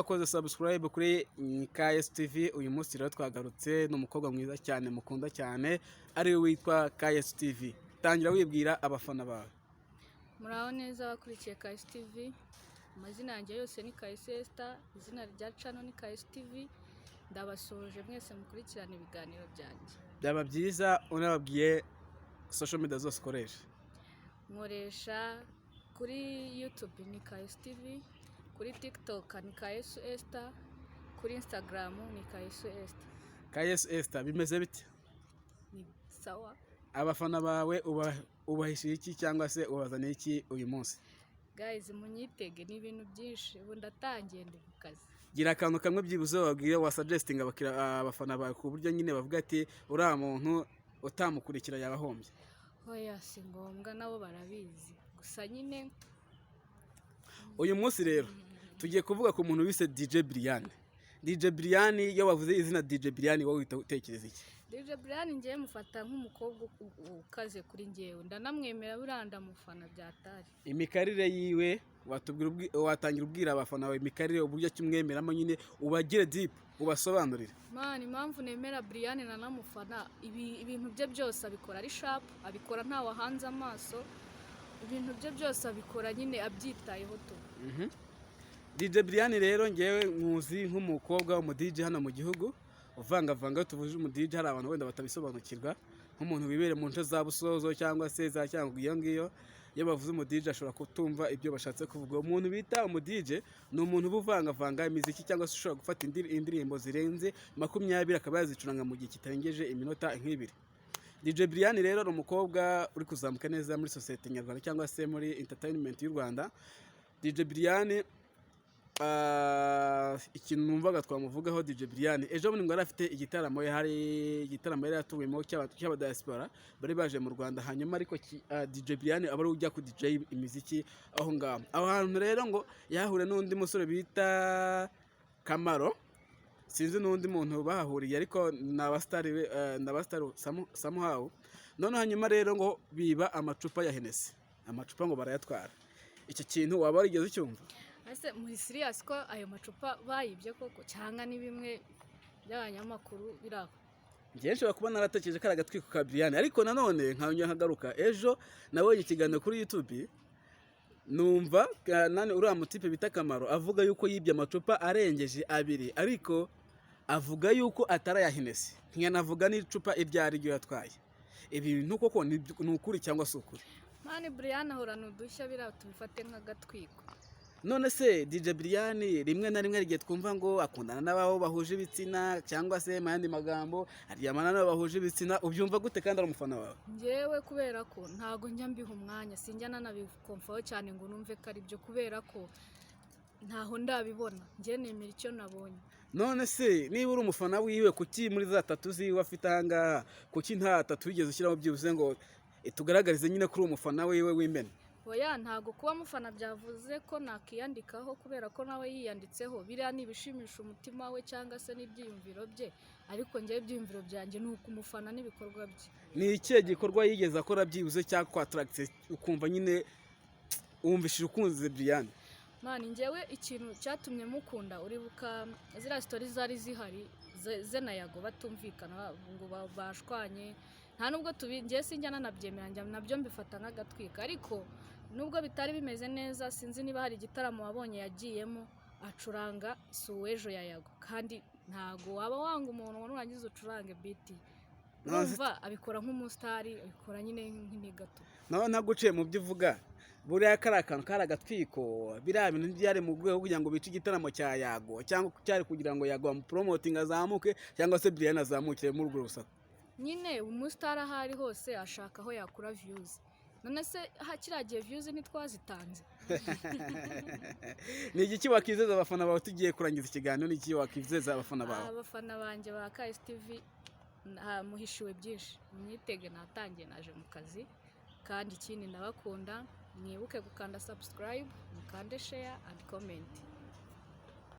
Wakoze subscribe kuri KS TV. Uyu munsi rero twagarutse n'umukobwa mwiza cyane mukunda cyane, ariwe witwa KS TV. Tangira wibwira abafana bawe. Muraho neza abakurikiye KS TV. Amazina yanjye yose ni Kayesu Esther, izina rya channel ni KS TV. Ndabasuhuje mwese mukurikirana ibiganiro byanjye. Byaba byiza unababwiye social media zose ukoresha. Nkoresha kuri YouTube ni KS TV, kuri TikTok ni Kayesu Esther, kuri Instagram ni Kayesu Esther. KS Esther, bimeze bite? Ni sawa. Abafana bawe ubahishiye iki cyangwa se ubazaniye iki uyu munsi? Guys, munyitege ni ibintu byinshi. Ubu ndatangiye, ndi mu kazi. Gira akantu kamwe byibuze wabwira, wasuggestinga abafana bawe, ku buryo nyine bavuga ati uriya muntu utamukurikira yaba ahombye. Hoya, si ngombwa, nabo barabizi. Gusa nyine Uyu munsi rero tugiye kuvuga ku muntu wise DJ Brian. DJ Brian, iyo bavuze izina DJ Brian, wowe uhita utekereza iki? DJ Brian ngewe mufata nk'umukobwa ukaze kuri ngewe, ndanamwemera, buriya ndamufana byatari. Imikarire yiwe watubwira, watangira ubwira abafana bawe imikarire, uburyo kimwemeramo nyine, ubagire deep, ubasobanurire. Man, impamvu nemera Brian nanamufana, ibintu bye byose abikora ari sharp, abikora ntawe ahanze amaso, ibintu bye byose abikora nyine abyitayeho tu. DJ Brian rero ngewe nkuzi nk'umukobwa w'umu DJ hano mu gihugu uvangavanga. Iyo tuvuje umu DJ, hari abantu wenda batabisobanukirwa, nk'umuntu wibere mu nce za Busozo cyangwa se za Cyangugu iyo ngiyo, iyo bavuze umu DJ ashobora kutumva ibyo bashatse kuvuga. Umuntu bita umu DJ ni umuntu uba uvangavanga imiziki, cyangwa se ushobora gufata indirimbo zirenze 20 akaba yazicuranga mu gihe kitarengeje iminota nk'ibiri. DJ Brian rero ni umukobwa uri kuzamuka neza muri sosiyete nyarwanda cyangwa se muri entertainment y'u Rwanda. DJ Brian, ikintu numvaga twamuvugaho, DJ Brian ejo bundi ngo yari afite igitaramo, hari igitaramo yari yatumiwemo cy'abadiaspora bari baje mu Rwanda, hanyuma ariko DJ Brian aba ari we ujya ku DJ imiziki aho ngaho. Aho hantu rero ngo yahahuriye n'undi musore bita Kamaro, sinzi n'undi muntu bahahuriye, ariko ni abasitari ni abasitari somehow. Noneho hanyuma rero ngo biba amacupa ya Hennessy, amacupa ngo barayatwara. Icyo kintu waba warigeze ucyumva? Ese muri serious ko ayo macupa bayibye koko, cyangwa ni bimwe by'abanyamakuru biri aho? Njyewe nshobora kuba naratekereje ko ari agatwiko ka Brian, ariko nanone nkongera nkagaruka. Ejo nabonye ikiganiro kuri YouTube, numva nani uriya mutipe bita Kamaro avuga yuko yibye amacupa arengeje abiri, ariko avuga yuko atari aya Hennessy, ntiyanavuga n'icupa iryo ari ryo yatwaye. Ibi bintu koko ni ukuri cyangwa si ukuri? Man, Brian ahorana udushya, biriya tubifate nk'agatwiko. None se DJ Brian, rimwe na rimwe hari igihe twumva ngo akundana n'abo bahuje ibitsina, cyangwa se mu yandi magambo aryamana n'abo bahuje ibitsina, ubyumva gute kandi ari umufana wawe? Njyewe kubera ko ntago njya mbiha umwanya, sinjya nanabikomfaho cyane ngo numve ko ari byo, kubera ko ntaho ndabibona. Njye nemera icyo nabonye. None se niba uri umufana wiwe, kuki muri za tattoo ziwe afite ahangaha, kuki nta tattoo wigeze ushyiraho byibuze ngo tugaragarize nyine ko uri umufana wiwe w'imena? Oya, ntago kuba mufana byavuze ko nakiyandikaho, kubera ko nawe yiyanditseho. Biriya ni ibishimisha umutima we cyangwa se n'ibyiyumviro bye, ariko njyewe ibyiyumviro byanjye ni ukumufana n'ibikorwa bye. Ni ikihe gikorwa yigeze akora byibuze cyakwataragise, ukumva nyine wumvishije ukunze Brian? Man, njyewe ikintu cyatumye mukunda, uribuka ziriya story zari zihari ze na Yago batumvikana, ngo bashwanye? Nta nubwo tubi, njyewe sinjya nanabyemera, njya nabyo mbifata nk'agatwika, ariko nubwo bitari bimeze neza, sinzi niba hari igitaramo wabonye yagiyemo acuranga si uw'ejo ya Yago, kandi ntago waba wanga umuntu ngo nurangiza ucurange biti. Urumva abikora nk'umusitari, abikora nyine nk'inigato. Nawe ntaguciye mu byo uvuga, buriya kariya kantu kari agatwiko? Biriya bintu byari mu rwego kugira ngo bice igitaramo cya Yago, cyangwa cyari kugira ngo Yago bamupromotinge azamuke, cyangwa se Brian azamukire muri urwo rusaku? Nyine umusitari aho ari hose ashaka aho yakura views. None se kiriya gihe views ntitwazitanze? Ni igiki wakizeza abafana bawe? Tugiye kurangiza ikiganiro, ni iki wakizeza abafana bawe? Abafana banjye ba KSTV, muhishiwe byinshi, mwitege, natangiye, naje mu kazi. Kandi ikindi, ndabakunda. Mwibuke gukanda subscribe, mukande share and comment.